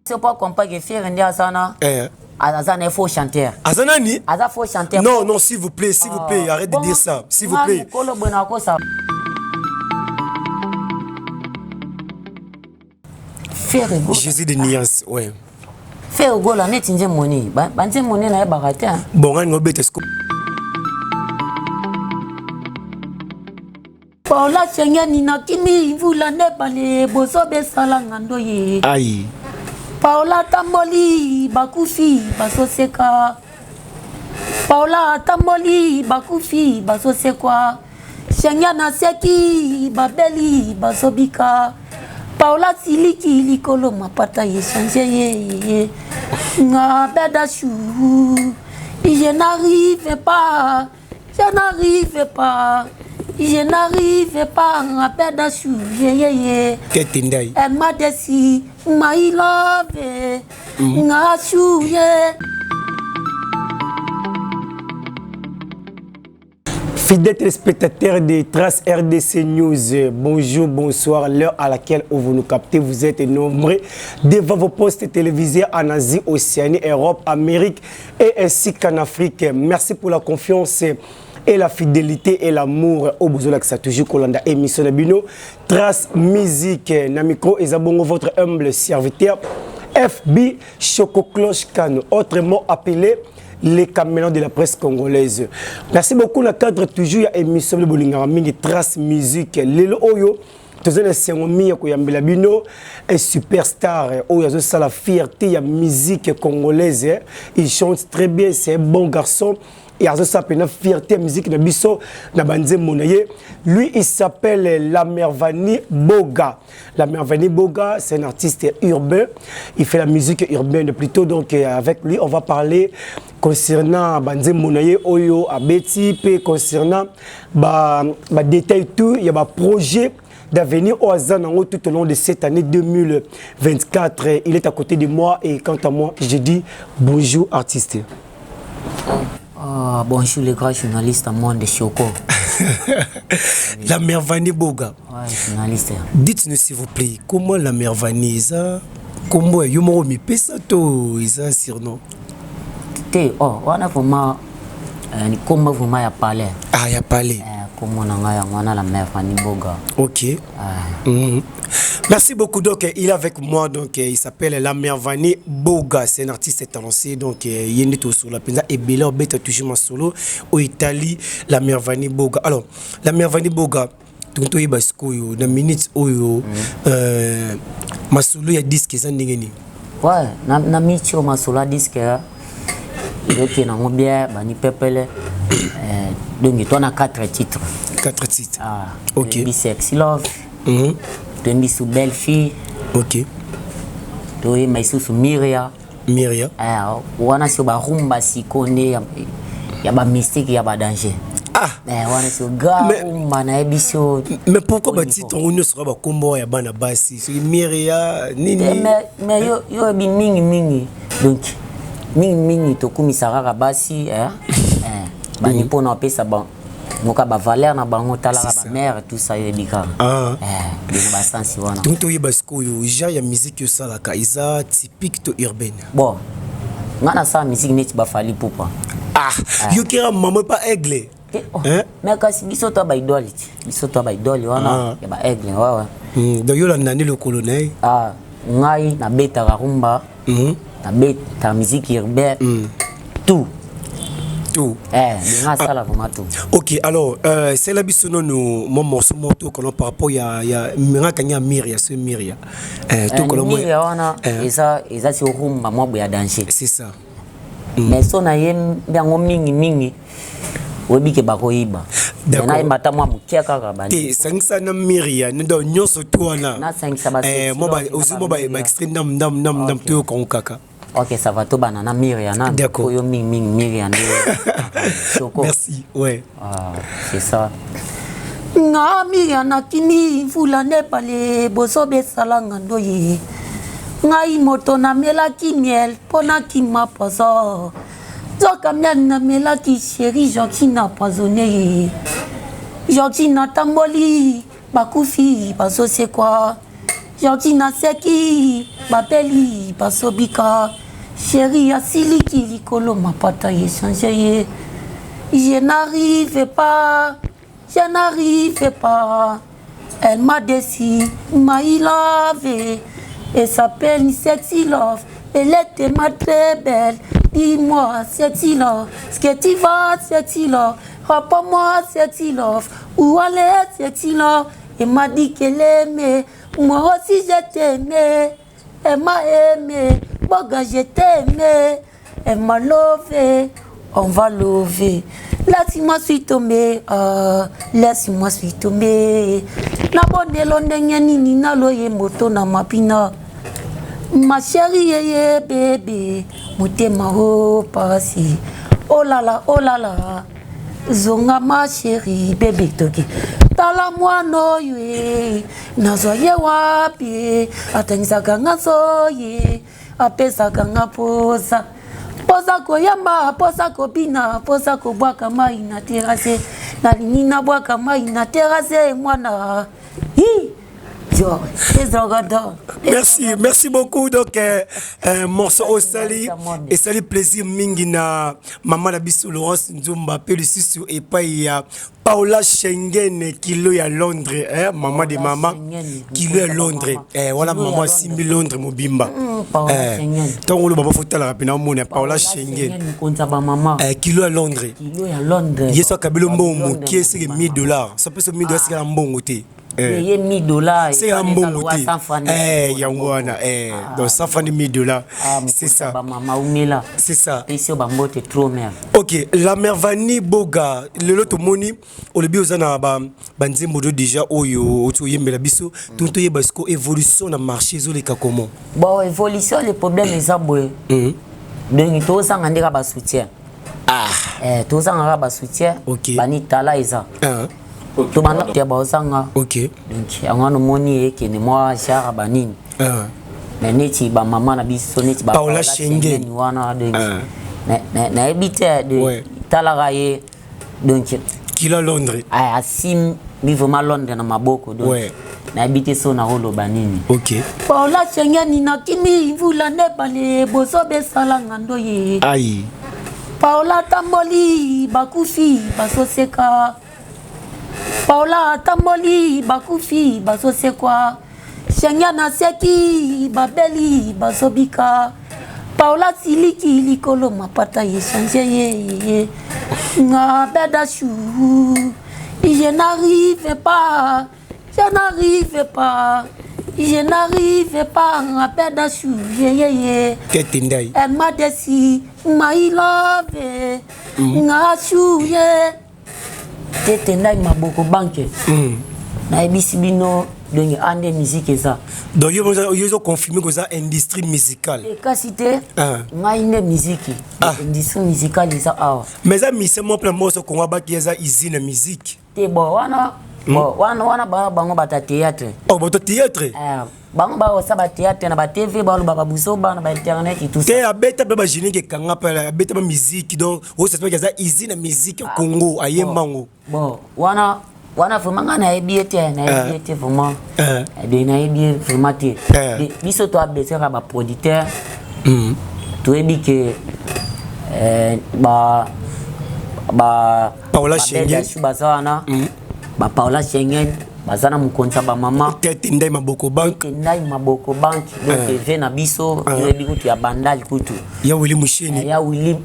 C'est pas comprendre que Ferre nde aza na eh. aza na faux chanteur. Aza nani? Aza faux chanteur. Non non, s'il vous plaît, s'il vous plaît, ah. arrête de dire ça, s'il vous plaît. Kolo bona kosa. Ferre Gola. Jésus de nuance, ouais. Ferre Gola neti nzembo nini? Ba nzembo nini nayebaka te. Bon, ngani ngobeta Paula Sengeni nakimi mvula nebale bozobesala nga ndoye. Aïe. Paola tamboli bakufi bazoseka. Paola tamboli bakufi bazosekwa. Shengia naseki babeli bazobika. Paola siliki likolo mapata echange ye ye. Nga beda chou. Je n'arrive pas. Je n'arrive pas. Je n'arrive pas à perdre ye. Tete ndai. Elle m'a déçu, my love. Nga chouye. Fidèles téléspectateurs de Trace RDC News, bonjour, bonsoir. L'heure à laquelle vous nous captez, vous êtes nombreux devant vos postes télévisés en Asie, Océanie, Europe, Amérique et ainsi qu'en Afrique. Merci pour la confiance et la fidélité et l'amour au bozolakisa toujours kolanda émission na bino Trace Musique na micro eza bongo votre humble serviteur FB Choco Cloche Kano autrement appelé les caméléons de la presse congolaise. Merci beaucoup na cadre toujours ya émission de bolingaka mingi Trace Musique lelo oyo toza na esengo mingi ya koyambela bino un superstar oyo azosala fierté ya musique congolaise. Il chante très bien, c'est un bon garçon et azosala mpena fierté ya musique na biso na banzembo na ye. Lui, il s'appelle Lamervani Boga. Lamervani Boga, c'est un artiste urbain, il fait la musique urbaine plutôt. Donc avec lui on va parler concernant banzembo na ye oyo abeti pe concernant ba ba détail tout ya ba projet d'avenir au aza nango tout au long de cette année 2024. Il est à côté de moi et quant à moi, je dis bonjour artiste. Ah, bonjour les grands journalistes à monde Choco. La Mervani Boga. Ouais, journaliste. Dites-nous s'il vous plaît, comment la Mervani eza kombo ya yo moko mipesa to eza surnom? Te, oh, wana vraiment kombo vraiment ya palais. Ah, ya palais. Kombo na ngai yango wana la Mervani Boga. Ok. Ah. Merci beaucoup. Donc, il est avec moi. Donc, il s'appelle La Mervani Boga. C'est un artiste talentueux. Donc, il est sur la penza et Bela beta toujours solo au Italie. La Mervani Boga. Alors, La Mervani Boga, tout toyeba sikoyo na minute oyo masolo ya disque eza ndenge nini? Ouais, na minute oyo masolo ya disque ezokende nango bien bani pepele. Donc toi na 4 titres. 4 titres. Ah, ok. Toyembi Sexy Love. Toyembi sous Belle Fille. Ok. Toyemba lisusu Miria. Miria. Wana sio ba rumba siko nde ya ba mystique ya ba danger. Ah. Wana sio ga rumba na yebi sio. Mais pourquoi ba titre on nyonso ba kombo ya bana basi? Soki Miria nini? Mais yo yo bi mingi mingi. Donc mingi mingi tokumisa kaka basi eh. Bani pona opesa ba moka ba valeur na bango talaka ba mère tout ça yebi kaka. Ah. Eh, ba sensi wana. Donc toyeba sikoyo genre ya musique yo salaka eza typique to urbaine? Bon, nga na sala musique neti ba Fally Ipupa. Ah, yo kera maman pas aigle. Oh. Hein? Mais kasi biso to ba idole ti. Biso to ba idole wana ah. ya ba aigle ouais ouais. Donc yo la nani le colonel? Ah, ngai na beta rumba. Na beta musique urbaine. Tout. Tout. Eh, nga sala vraiment tout. OK, alors c'est la biso non mon morceau moto kono par rapport ya ya nga kanya Miria, ce Miria. Tout kono moi. Miria wana eza eza si rumba moi ya danger. C'est ça. Mais so na ye yango mingi mingi oyebi ke bakoyiba. D'accord. Na yemba ata mwa moke kaka bani. Te sangisa na Miria, ndo nyonso to wana. Na sangisa ba moi ba ozi moi ba extrait ndam ndam ndam ndam to ko kaka. Ok, ça va to bana na Miria na. D'accord. Oyo mingi mingi Miria nde. Choco. Merci. Ouais. Ah, c'est ça. Nga Miria na kimi mvula nepale bozobe salanga ndoye. Ngai moto namelaki miel mpo nakima poison. Nzoka miel namelaki chéri Georgine empoisonné ye. Georgine atamboli bakufi bazosekwa. Georgine aseki Babeli basobika. Chérie asiliki likolo mapata échange ye. Je n'arrive pas, je n'arrive pas. Elle m'a déçu, my love. Elle s'appelle Sexy Love. Elle est tellement très belle. Dis-moi, Sexy Love, ce que tu vas, Sexy Love. Rappelle-moi, Sexy Love. Où aller, Sexy Love. Elle m'a dit qu'elle aimait. Moi aussi, je t'aimais. Elle m'a aimé. Boga, je t'aimais. Elle m'a lové. On va lever. Laisse-moi suis tombé. Laisse-moi suis tombé. Nabondelo ndenge nini naloye moto na mapina. Ma chérie yeye bébé motema o pasi. Oh là là, oh là là. Zonga ma chérie bébé toki. Tala mwana oyo e nazwa ye wapi atangisaka nga soye apesaka nga posa posa koyamba posa kobina posa kobwaka mai na terrasse nalingi nabwaka mai na terrasse mwana hi. Merci, merci beaucoup. Donc, morceau osali, esali plaisir mingi na maman na biso Laurence Nzumba pe lisusu epai ya Paola Schengen kilo ya Londres, hein, maman de maman kilo ya Londres. Eh, voilà maman simbi Londres mobimba. Eh, tango lo baba fotala rapina mona Paola Schengen. Eh, kilo ya Londres. Kilo ya Londres. Yesu akabelo mbongo mokie seke 1000 $. Ça peut 1000 $ c'est mbongo te. Ye 1000 $. C'est un mbongo te. Eh, yango wana, eh, donc 100 francs 1000 $. C'est ça. Mama umela. C'est ça. Pesi bambote trop mère. OK, la Mervani Boga, lelo tomoni olobi oza na ba banzembo do déjà oyo oti oyembela biso to toyeba siko évolution na marché ezoleka comment? Bon, évolution, le problème eza boye. Donc tozanga ndeka ba soutien. Ah. Eh, tozanga kaka ba soutien. OK. Bani tala eza. Ah. Tobanda te baozanga. OK. Donc yango wana omoni ekende mwa genre banini. Ah. Mais neti bamama na biso neti ba Paola Schengen wana, donc nayebi te de talaka ye, donc kilo Londres. Asimbi vraiment Londres na maboko, donc nayebi te so nakoloba nini. OK. Paola Schengen, nakimi mvula nebale bozobesalanga ndoye. Ai. Paola tamboli bakufi bazoseka. Paola tamboli bakufi bazosekwa. Schengen naseki babeli bazobika. Paola siliki likolo mapata échange ye ye nga bedashu. Je n'arrive pas, je n'arrive pas, je n'arrive pas à bedashu ye ye ye. Tete ndai. Elle m'a déçu, my love nga shu ye tete ndai maboko banke. Nayebisi bino, donc ande musique eza. Donc yo yo ozoconfirme koza industrie musicale? Kasi te. Ngai nde musique. Industrie musicale eza awa. Mais eza mise mo mpona moso Kongo abaki eza usine ya musique. Te, bon, wana, bon, wana bango bata théâtre. Oh, bato théâtre. Eh, bango baosa bathéâtre na batv, baloba babusoba na bainternet, tout ça. Te, abeta mpe bagénérique ekanga mpe abeta ba musique, donc osasepaki aza usine ya musique ya Congo, ayembango. Bon, wana vraiment ngai nayebi ye te, nayebi ye te vraiment. De nayebi ye vraiment te. Biso toabesaka baproducteur, toyebi ke ba Paola Schengen. Baza wana, ba Paola Schengen baza na mokonzi ya bamama. Tete ndai maboko bank. Ndai maboko bank, donc eve na biso toyebi kutu ya Bandali kutu. Ya Wili Musheni. Ya Wili.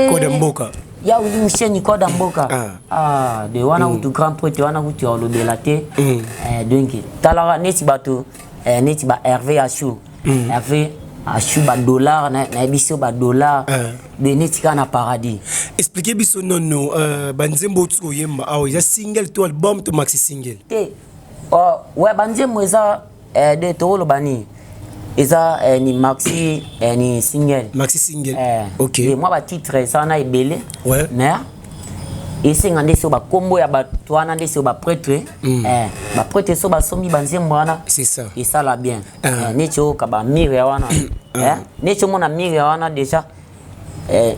Koda mboka. Ya Wili Musheni koda mboka. Ah, de wana kutu grand prêtre wana kutu ya olobela te. Donc talaka neti bato neti ba Hervé Achou, Hervé Achou, badollar nayebi so badollar de neti kaka na paradis. Explique biso nono banzembo otuki oyemba awa eza single to album to maxi single? Te, we banzembo eza de tokoloba nini, eza ni maxi ni single. Maxi single. Ok. Mwa batitre eza wana ebele. Mais esenga nde so bakombo ya bato wana nde so baprêtre, baprêtre so basombi banzembo wana. C'est ça. Esala bien. Neti oyoka bamire ya wana, neti omona mire ya wana déjà. Eh,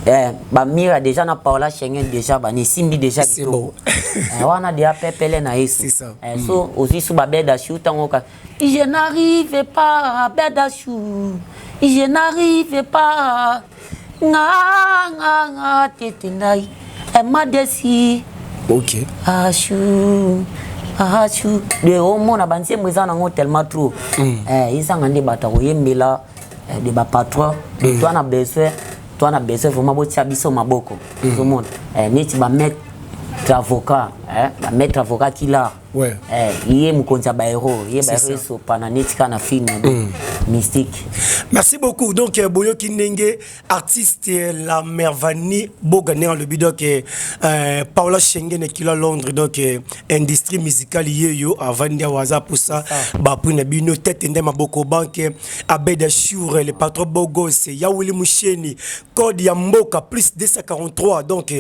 eh, bamira déjà na Paola Schengen déjà bani esimbi déjà kitoko. Eh, wana deja pepele na yesu. Eh, so ozwi su babeda shu ntango oka je n'arrive pas beda shu je n'arrive pas nga nga nga tete ngai emadesi. Ok. Ashu ashu de omona banzembo eza nango tellement trop. Eh, ezanga nde bato akoyembela de bapatron. Toa na besoin, toa na besoin vraiment botia biso maboko. Ozomona neti bamaître avocat, bamaître avocat kila. Ye mokonzi ya bahéros, ye bahéros esopana neti kaka na film mystique. Merci beaucoup. Donc boyoki ndenge artiste la Mervani Boga ndenge alobi. Donc Paola Schengen ekila Londres, donc industrie musicale ye yo avandi awa aza pusa bapui na bino tete nde maboko banke Abed Achour, le patron Bogos Yawili Musheni, code ya mboka plus 243. Donc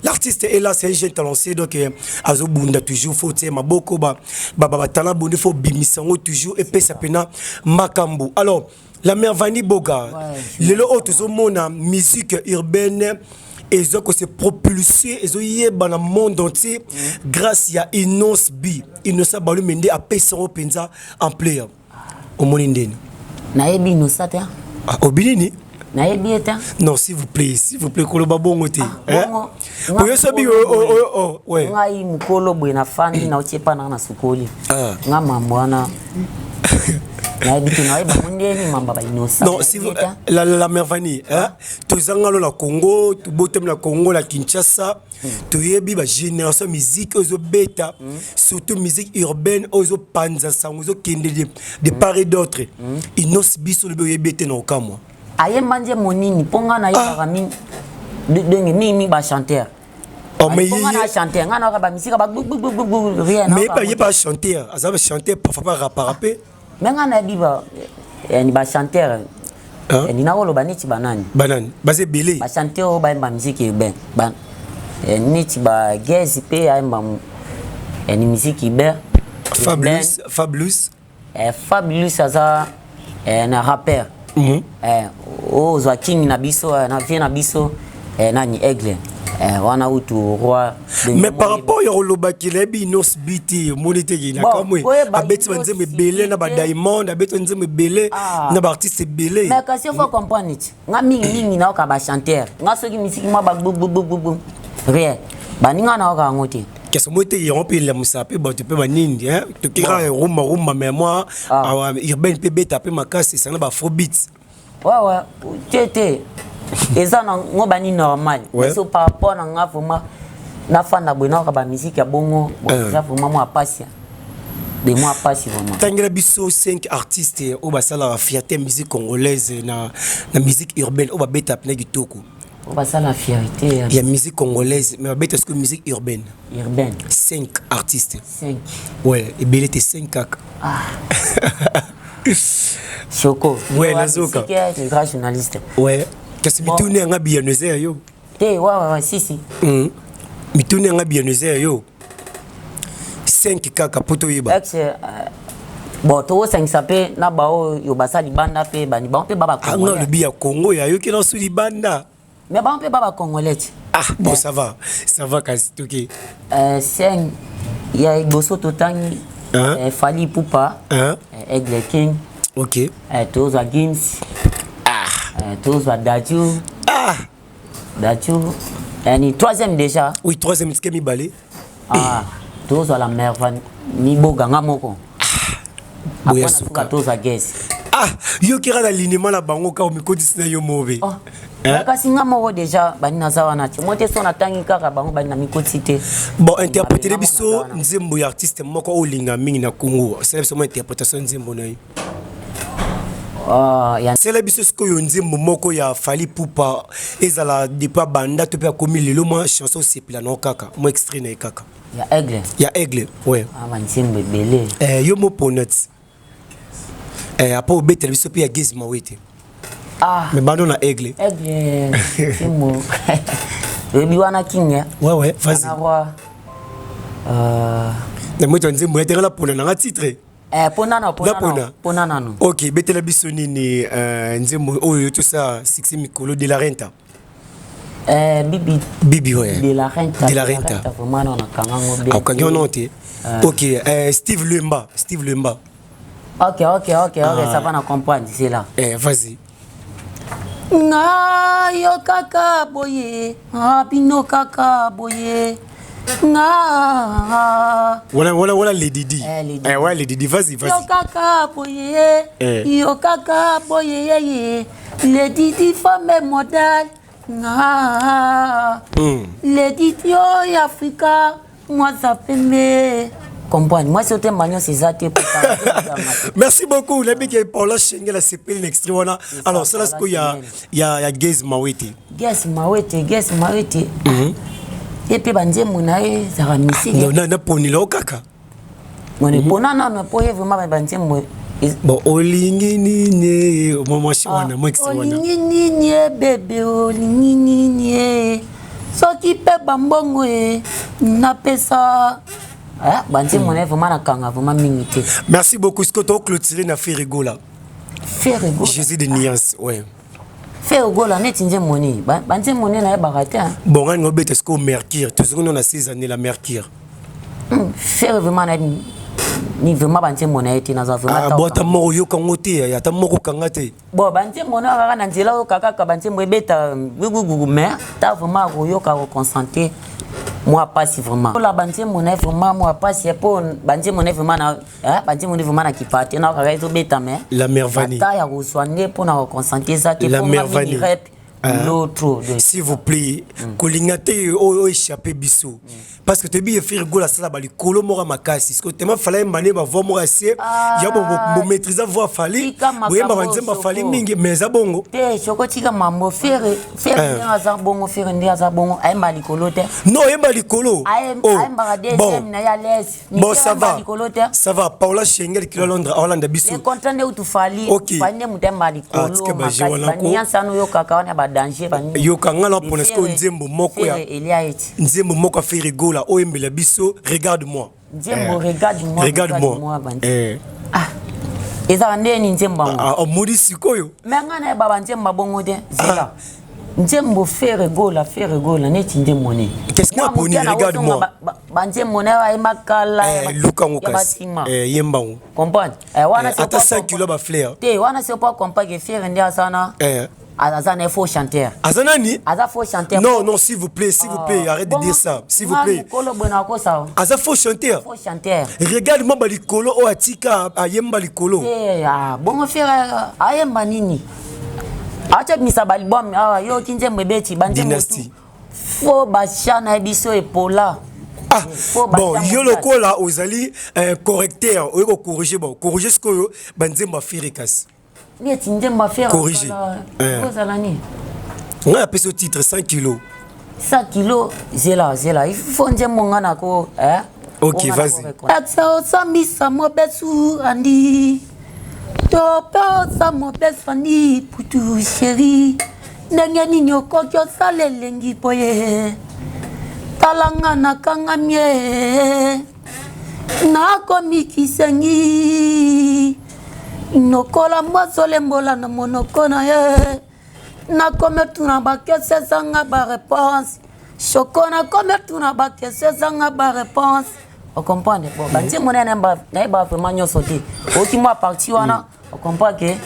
l'artiste est là, c'est un jeune talentueux. Donc azobunda toujours, faut tie maboko ba ba ba batala bonde, faut bimisa yango toujours epesa pena makambo. Alors la Mervani Boga, lelo oyo tozomona musique urbaine eza kose propulser, ezoyeba na monde entier grâce ya Innoss'B. Innocent Balume nde apesa yango mpenza ampleur. Omoni ndeni? Nayebi Innocent te. Ah, obi nini? Nayebi ye te. Non, s'il vous plaît, s'il vous plaît, koloba bongo te. Bongo oyo sobi. Ngai mokolo boye nafandi, nauti epa nanga na sukoli. Nga mambo wana nayebi te, nayeba ngo ndeni mamba baInnocent. Non, si vous, la Mervani, hein, tozanga lo na Congo, tobotami na Congo, na Kinshasa, toyebi bagénération musique oyo ezobeta, surtout musique urbaine oyo ezopanza sango, ezokende de part et d'autre. Innoss'B, biso lobi oyebi ete na okamwa. Ayemba nzembo nini? Mpo nga nayebaka mingi ndenge mingi bachanteur. Oh, mais mpo nga na chanteur, nga nayoka bamisika bagbugbugbugbu, rien. Mais ye pas chanteur, aza chanteur parfois pas rapara mpe. Mais nga nayebi ba yani bachanteur nina koloba neti banani? Banani baza ebele. Bachanteur oyo bayemba musique urbain, neti bagaz mpe ayemba yani musique urbain. Fabulous, Fabulous. Fabulous aza na rappeur. Oyo ozwa king na biso, na vie na biso, nani, Aigle, wana utu roi. Mais par rapport ya kolobaki nayebi Innoss'B te, omoni teke na kamwe abeti banzembo ebele na badiamond, abeti banzembo ebele na baartiste ebele. Mais kasi faut comprendre ti nga mingimingi nayoka bachanteur. Nga soki misiki mwa bagbugbugbugbu, rien, baninga nayoka yango te. Kasi omoni te yango mpe elamusaka mpe bato mpe banini tokeka rumba rumba, mais mwa urbaine mpe beta mpe makasi esanga baafrobeat. Ouais, te te, eza nango bani normal. So par rapport na nga vraiment, nafanda boye nayoka bamusike ya bongo, eza vraiment mwa pasi de mwa pasi vraiment. Tangela biso 5 artistes oyo basalaka fierté musique congolaise na musique urbaine, oyo babeta pena kitoko. Oyo basala fierté ya musique congolaise, mais babeta sikoyo musique urbaine. Urbaine. 5 artistes. 5? Ouais, ebele te, 5 kaka. Ah. Choco. Ouais, nazoka. Le grand journaliste. Ouais, kasi mituni yanga biyano eza ya yo. Te, ouais, si si. Mituni yanga biyano eza ya yo. 5 kaka po toyeba. Ex bon, tokosangisa mpe na baoyo basala libanda mpe bani, bango mpe ba bacongolais. Alobi ya Congo, ya yoki na su libanda. Mais bango mpe ba bacongolais ti. Ah bon, ça va, ça va, kasi toke. 5 ya liboso totangi Fally Ipupa, Aigle King. Tozwa Gims, tozwa Dadju. Dadju yani troisième déjà. Oui, troisième, tike mibale. Ah, tozwa la Merva Niboga, nga moko. Boya. Suka tozwa Gaz. Ah, yokira na linema na bango kaka omikotisi na yo mobe. Oh. Kasi nga moko déjà bani naza wana te, mo te so natangi kaka bango bani na mikoti te. Bon, interprétele biso nzembo ya artiste moko oyo olinga mingi na Congo. Sala biso mwa interprétation nzembo na ye. Sala biso sikoyo nzembo moko ya Fally Ipupa, ezala depuis abanda to mpe akomi lelo, mwa chanson osepela nango kaka, mwa extrait na ye kaka. Ya Aigle? Ya Aigle, ouais. Ah, banzembo ebele. Yo mopona ti apo obetela biso mpe ya Gaz Mawete. Ah. Mais bando na Aigle. Aigle, nzembo oyebi wana, king. Ouais, vas-y. Roi. Na moto ya nzembo yatekala mpona nanga titre. Eh, pona na pona na pona nanu. Ok, betela biso nini nzembo oyo tosala succès mikolo de la renta. Bibi. Bibi, ouais. De la Renta. De la Renta. Vraiment, non, nakanga ngo bien. Okangi ngo te. Ok, Steve Lemba, Steve Lemba. Ok, ça va na comprendre, c'est là. Eh, vas-y. Nga yo kaka boye, ah, bino kaka boye. Nga. Voilà, voilà, voilà les Didi. Eh, les Didi. Eh, ouais, les Didi, vas-y, Yo vas-y. kaka boye, Eh. yo kaka boye, ye. Les Didi femme modèle. Nga. Les Didi oyo Afrika, mwasa pembe. Comprendre, moi c'est te nyonso eza te. Merci beaucoup. Nayebi ke Paula Shengel asepeli na extrait wana. Alors, sala sikoyo ya Gaz Mawete. Gaz Mawete, Gaz Mawete ye mpe banzembo na ye ezalaka misike. Naponela o kaka. Mone mpona nano mpo ye vraiment banzembo. Bon, olingi nini, mwasi wana, mwa extrait wana. Olingi nini e bébé, olingi nini e, soki mpe bambongo e napesa. Banzembo na ye vraiment nakanga vraiment mingi te. Merci beaucoup. Sikoyo toclôturer na Ferre Gola. Ferre Gola. Jésus de nuance, ouais. Ferre Gola neti nzembo nini? Banzembo nde nayebaka te. Bon, ngai ngobeta sikoyo Mercure. Tozongi na 6 années la Mercure. Ferre vraiment nayebi ni vraiment banzembo na ye te, nazwa vraiment. Bo ata moko oyoka yango te, ata moko okanga te? Bon, banzembo na kaka na nzela oyoka kaka banzembo ebeta gugugugu, mais ta vraiment akoyoka koconcentrer mwa pasi vraiment. Ola banzembo na ye vraiment mwa pasi, mpo banzembo na ye vraiment na banzembo nde vraiment na kipa te, na kaka ezobeta, mais La Mervani. Ata ya kozwa nde mpona koconcentrer eza te. La mpo nga mingi Mervani. rep l'autre. S'il vous plaît, kolinga te oyo échappé biso, parce que toyebi ye Ferre Gola asala balikolo moko ya makasi. Parce que tema Fally ayemba nde bavoix moko ya se ya bomaîtrise voix Fally. Tika makambo. Boyemba banzembo Fally Soko. mingi, mais eza bongo. Te, soko tika mambo Ferre. Ferre ndenge aza bongo, Ferre nde aza bongo, ayemba likolo te. Non, oyemba likolo. Oh, Ayembaka deuxième na ye à l'aise. Bon, ça va. Likolo te. Ça va. Paula Shengel kilo Londres aolanda biso. Le contrat nde utu Fally. Ok. Fally nde moto ayemba Ah, likolo tika baje makasi. wana. Baniance wana oyokaka wana ya badanger. Yoka nga na mpona sikoyo nzembo moko ya Elia eti. Nzembo moko ya Ferre Gola oyembela biso, Regarde moi. Nzembo Regarde moi. Regarde moi. Eh. Ah, ezaka ndeni nzembo yango? Ah, omoni sikoyo. Me ngai nayeba banzembo abongo te. Zela, nzembo Ferre Gola, Ferre Gola neti nzembo nini? Qu'est-ce que aponi Regarde moi? Banzembo na yo ayemba kala. Eh, luka yango ya kasi. basima. Eh, yemba yango. Comprendre. Eh, wana Eh, c'est ata pas 5 kilo bafleur. Te, wana c'est pas comprendre que Ferre nde aza na Eh. aza na faux chanteur. Aza nani? Aza faux chanteur. Non, non, s'il vous plaît, s'il vous plaît, arrête de dire ça, s'il vous plaît. Mokolo boye nakosa. Aza faux chanteur? Faux chanteur. Regarde moi balikolo oyo atika ayemba likolo. Te, ah, bongo Ferre ayemba nini? Atia bimisa baalbum awa, yoki nzembo ebeti banzembo. Dynastie. Fo bacha na ye biso epola. Ah. Faux. Bon, Bacha yo mondial. Lokola ozali correcteur, oyo kocorriger, bon, corriger sikoyo banzembo ya Ferre kasi. Neti nzembo ya Ferre? Corriger. Eh. Ozala nini? Ngai apesi yo titre 100 kilo. 100 kilo, zela, zela, il faut nzembo nga nako eh? Ok, vas-y. Aksa osambisa mobesu andi to mpe osa mobesu andi putu chéri, ndenge nini okoki osala elengi boye? Tala nga nakangami ye, nakomi kisengi nokola mbozolembola na monoko na ye. Nakomi tuna baquestion ezanga baréponse, shoko, nakomi tuna baquestion ezanga baréponse. Ocomprendre? Bon, banzembo na ye nayeba vraiment nyonso te. Oyoki mwa partie wana, ocomprendre ke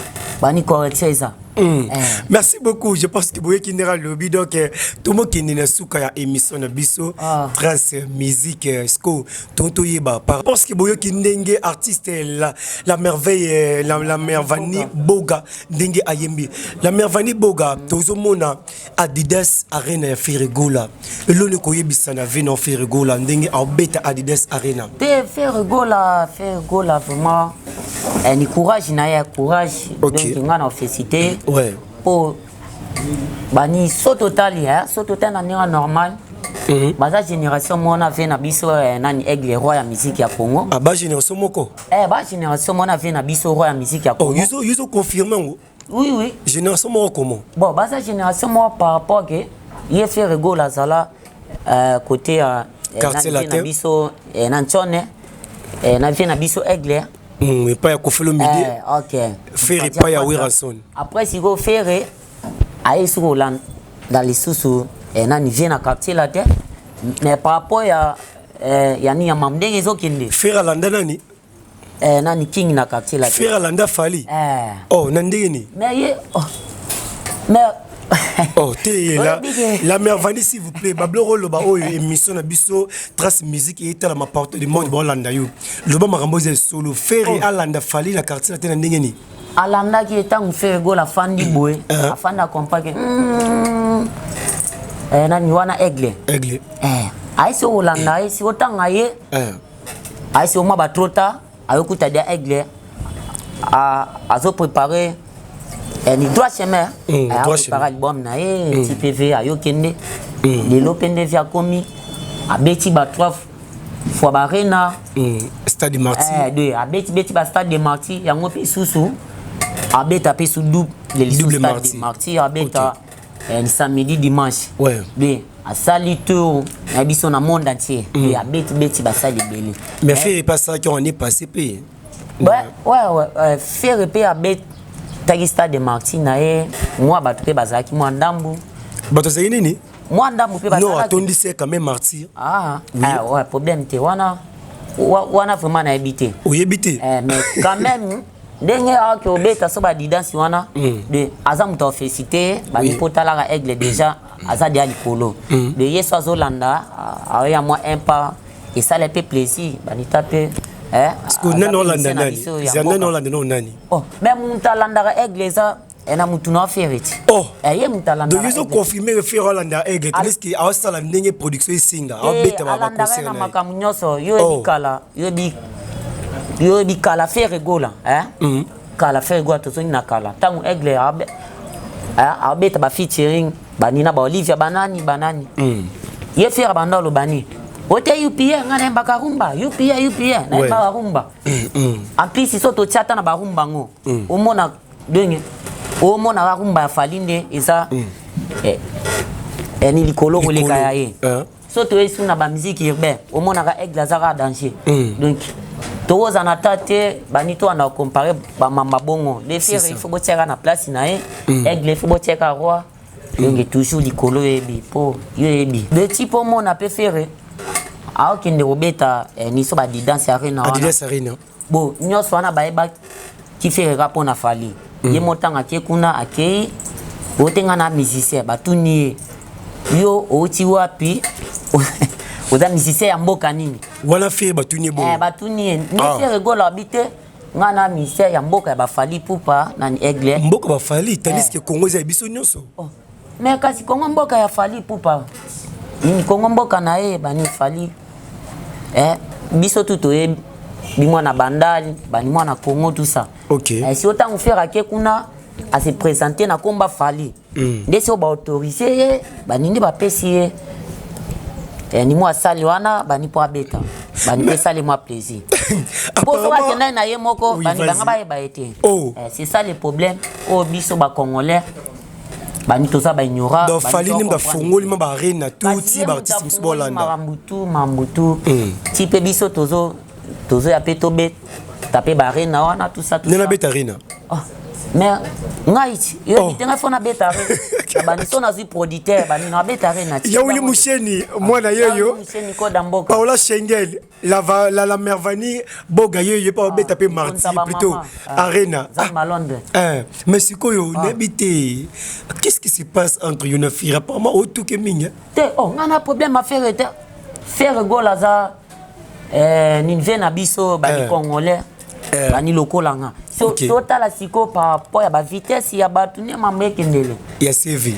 bani correction eza. Eh. Merci beaucoup. Je pense que boyeki ndenge alobi. Donc tomokende na suka ya émission na biso. Ah. Trace Musique, sco to toyeba par pense que boyoki ndenge artiste la merveille, la Mervani Boga ndenge ayembi. La Mervani Boga, tozomona Adidas Arena ya Ferre Gola. Eloni koyebisa na vie na Ferre Gola ndenge abeta Adidas Arena? Te, Ferre Gola, Ferre Gola vraiment ni courage na ye, courage. Donc nga na félicité mpo bani so totali, so totali na ndenge normal, baza génération moko ve na biso, nani, Aigle, roi ya musique ya Congo. Ah, ba génération moko? Eh, ba génération moko ve na biso, roi ya musique ya Oh, Congo. Yuzo confirme yango? Oui. Génération moko comment? Bon, baza génération moko par rapport ke ye Ferre Gola azala côté ya Quartier na vie na Latin. biso, na Ntione, na vie na biso Aigle. Epai ya Koffi Olomide. Ok. Ferre epai ya Werrason. Après sikoyo Ferre aye soki olanda lisusu nani vie na Quartier Latin, mais par rapport ya nini ya mamu ndenge ezokende. Ferre alanda nani? Nani, King na Quartier Latin. Ferre alanda Fally? Oh, na ndenge nini? Mais ye, oh, mais Oh te, la Mervani, s'il vous plaît, babiloko oloba oyo, émission na biso Trace Musique etalama partout du monde, baolanda yo. Loba makambo eza solo. Ferre alanda Fally na Quartier Latin na ndenge nini? Alandaki ntango Ferre Gola afandi boye, afandi, akompake nani wana, Aigle. Aigle. Ayesi kolanda, ayesi kotanga ye, ayesi omwa batrota, ayokuta dia Aigle azoprépare ni Droit Chemin. Azoprépare album na ye ti pv ayokende lelo mpe nde vi akomi abeti ba trois fois baArena. Stade Martyr. Deux abeti beti ba Stade de Martyr, yango mpe susu abeta mpe su double lisusu Stade de Martyr abeta samedi, dimanche. De asali tour na biso na monde entier, abeti beti basali ebele. Mais Ferre epe asalaki yango année passé mpe. Ouais, Ferre mpe abetaki Stade de Martyr na ye, mwa bato mpe bazalaki mwa ndambu. Bato azalaki nini? Mwa ndambu mpe. Non, atondisi quand même Martyr. Ah, oui. Ah, ouais, problème te wana wana, vraiment nayebi te. Oyebi te? Mais quand même ndenge aoki obeta so badidansi wana de aza moto afélicité bani mpo talaka Aigle déjà aza deya likolo de ye so azolanda aoya mwa un pas, esala mpe plaisir banita mpe. Nani olanda nani? Nani olanda no nani? Oh, mais moto alandaka Aigle eza na mutu na Ferre ti. Oh. Ye moto alandaka. Donc yo confirmer Ferre olanda Aigle, tandis que aosala ndenge production esinga, aobeta baconcert na makambo nyonso. Yo yebi kala, yo yebi kala Ferre Gola, kala Ferre Gola, tozongi na kala ntango Aigle abeta bafeaturing banina, baolivia, banani banani, ye Ferre banda oloba nini? Ote UPA, nga nayembaka rumba, UPA, UPA, nayembaka rumba. En plus so totia ata na barumba yango, omona ndenge omonaka rumba ya Fally nde eza ni likolo koleka ya ye. So toyei su na bamusique urbain, omonaka Aigle aza kaka danger. Donc tokozala na ta te bani to wana compare bamamba bongo. Le Ferre, il faut botiaka na place na ye. Aigle, il faut botiaka roi, donc toujours likolo. Oyebi mpo yo yebi beti mpo omona mpe Ferre aokende kobeta niso baAdidas Arena wana. Adidas Arena. Bo nyonso wana bayebaki Ferre kaka mpo na Fally. Ye mo ntango ake kuna, akei ote nga na musicien, batuni ye: yo outi wapi? Oza musicien ya mboka nini? Wana Ferre batuni ye bongo? Batuni ye nde. Ferre Gola abi te, nga na musicien ya mboka ya baFally Ipupa, nani, Aigle. Mboka baFally, tandis que Congo eza ya biso nyonso. Oh. Mais kasi Kongo mboka ya Fally Ipupa nini, Kongo mboka na ye bani Fally, biso tu toyebi mwana Bandali bani mwana Congo, tout ça. Si otango Ferre ake kuna ase présente na komba Fally, nde si oyo baautorise ye bani nde bapesi ye ni mwa asali wana bani mpo abeta bani mpo esali mwa plaisir, mpo soki akendaki na ye moko bani banga bayeba ye te. C'est ça le problème oyo biso bacongolais bani toza baignorant. Donc Fally nde bafongoli ma baArena tuti, baartiste mosusu bolanda. Makambo tu, mambo tu ti mpe biso tozoya mpe tobeta mpe baArena wana, tout ça. Nde nabeta Arena? Oh, mais ngai ti yoyebi te, ngai fo nabeta Arena bani so nazwi producteur bani nabeta Arena. Yauli Musheni mwana yeyo. Musheni koda mboka. Paola Schengel, la Mervani Boga ye pa obeta mpe Martyr, plutôt Arena. Ah, Londres. Mais sikoyo nayebi te qu'est-ce qui se passe entre yo na Ferre. Apparemment otuke mingi. Te, oh, ngai na problème affaire te. Ferre Gola aza nini ve na biso bani congolais bani lokola nga. So totala sikoyo par rapport ya bavitesse ya bato nde mambo ekendele. Ya CV.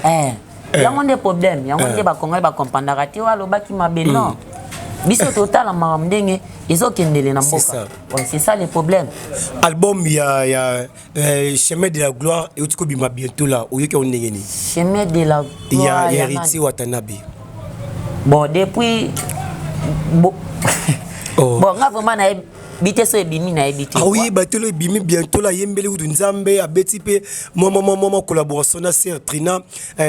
Yango nde problème, yango nde bacongolais bakomprendaka te. Oyo alobaki mabe, non, biso totala makambo ndenge ezokendele na mboka. C'est ça le problème. Album ya Chemin de la gloire euti kobima bientôt là, oyoki yango ndenge nini? Chemin de la gloire ya Héritier Watanabe. Bon, depuis bon, oh. Bon, nga vraiment nayebi. Bite so ebimi, nayebi te. Aoyeba te, lo ebimi bientôt la, ayembeli kutu Nzambe, abeti mpe mwa collaboration na sœur Trina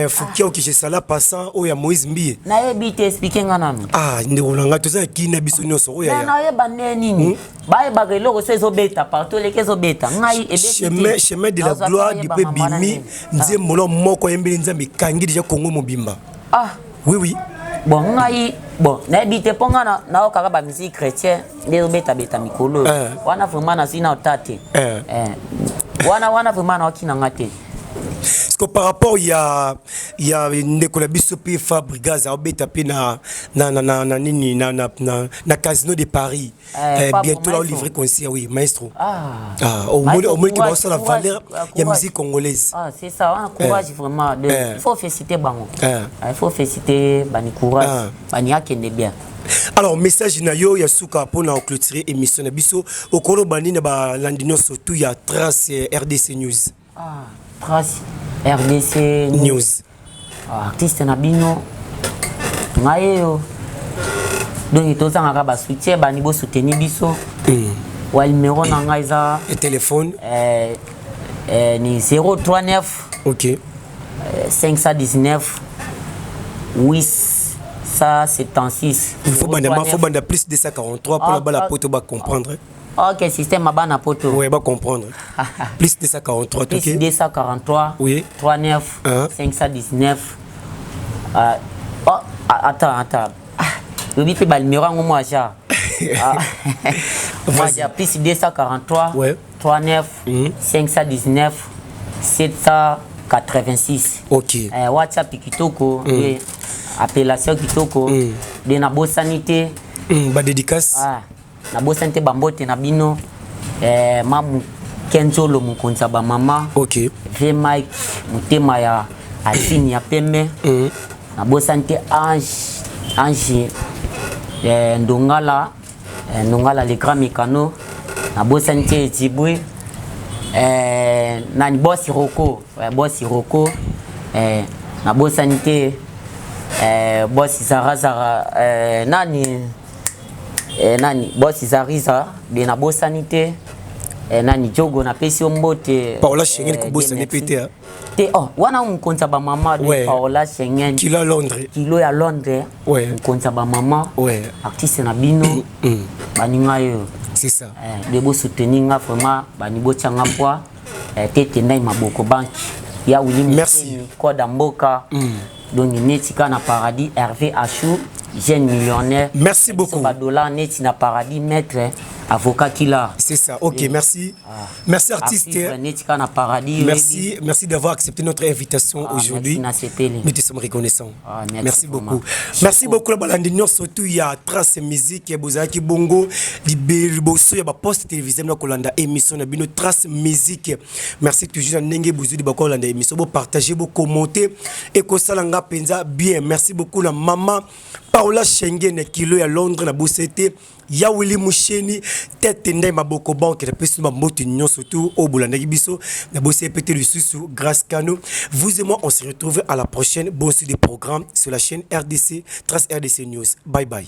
Fukia Okisesala, passant oyo ya Moïse Mbiye. Nayebi te, explique nga nanu. Ah, ndeko na ngai, toza na kini na biso nyonso oyo. Ya nayeba nde nini? Bayebaka eloko so ezobeta partout, eleki ezobeta ngai. Chemin de la gloire dipe ebimi, nzembo lo moko ayembeli Nzambe, ekangi déjà Congo mobimba. Ah. Oui. Bon, ngai, bon, nayebi te, mpo ngai naokaka bamusique chrétien nde ezobetabeta mikolo wana. Vraiment nazwi na ota te wana, vraiment naoki na nga te. Parce que par rapport ya ndeko na biso mpe Fabregas aobeta mpe na nini na Casino de Paris. Bientôt là livrer concert, oui, maestro. Ah. Ah, au moins que ça la valeur ya musique congolaise. Ah, c'est ça, un courage vraiment de il faut féliciter bango. Il faut féliciter bani, courage bani, akende bien. Alors, message na yo ya suka mpona clôturer émission na biso, okoloba nini na balandi nyonso tu ya Trace RDC News? Ah, Trace RDC News. Ah, artiste na bino ngai oyo, donc tozangaka basoutien, bani bosoutenir biso. Wa numéro na ngai eza Téléphone. Ni 039 519 876. Il faut banda plus 243 pour la bala poto ba comprendre. Ok, système bana poto. Ouais, ba comprendre. Plus 243. Plus 243 39 519. Oh, attends, attends. Lobi mpe banuméro yango mwa ja. Mwa ja plus 243 39 519 786. WhatsApp kitoko, appellation kitoko de nabosani te. Badédicace. Ah, nabosani te, bambote na bino, mamu Kenzolo, mokonzi ya bamama. V Mike, motema ya Asini ya pembe. Nabosani te Ange, Ange Ndongala, Ndongala le grand mécano. Nabosani te Djibwi, nani, Boss Roko, Boss Roko. Nabosani te Boss Zarazara, nani, Boss Zariza de. Nabosani te nani, Jogo, napesi yo mbote. Paola Schengen, kobosani mpe te. Te, oh, wana mokonzi ya bamama de. Paola Schengen. Kilo ya Londres. Kilo ya Londres. Mokonzi ya bamama. Artiste na bino, baninga oyo. C'est ça. De bosoutenir nga vraiment, bani botianga poids tete ndai maboko banki ya Willi. Merci. Code ya mboka. Donc neti kaka na paradis, Hervé Achou, jeune millionnaire. Merci beaucoup. Badollar neti na paradis, maître avocat kila. C'est ça, ok. Merci. Merci, artiste. Neti kaka na paradis. Merci, merci d'avoir accepté notre invitation aujourd'hui. Merci. Nous te sommes reconnaissants. Ah, merci. Merci beaucoup, merci beaucoup. Balandi nyonso tu ya Trace Musique, bozalaki bongo liboso ya baposte télévisé na kolanda émission na bino Trace Musique. Merci toujours na ndenge bozwi bakolanda émission, bopartage, bocommenter, ekosala nga mpenza bien. Merci beaucoup na mama Paola Schengen, kilo ya Londres. Na bosa ete ya Willi Musheni, tete ndai maboko banke, napesi bambote nyonso tu oyo bolandaki biso. Na bosa epete lisusu Grâce Kano. Vous et moi, on se retrouve à la prochaine. Bon suite de programme sur la chaîne RDC, Trace RDC News. Bye bye.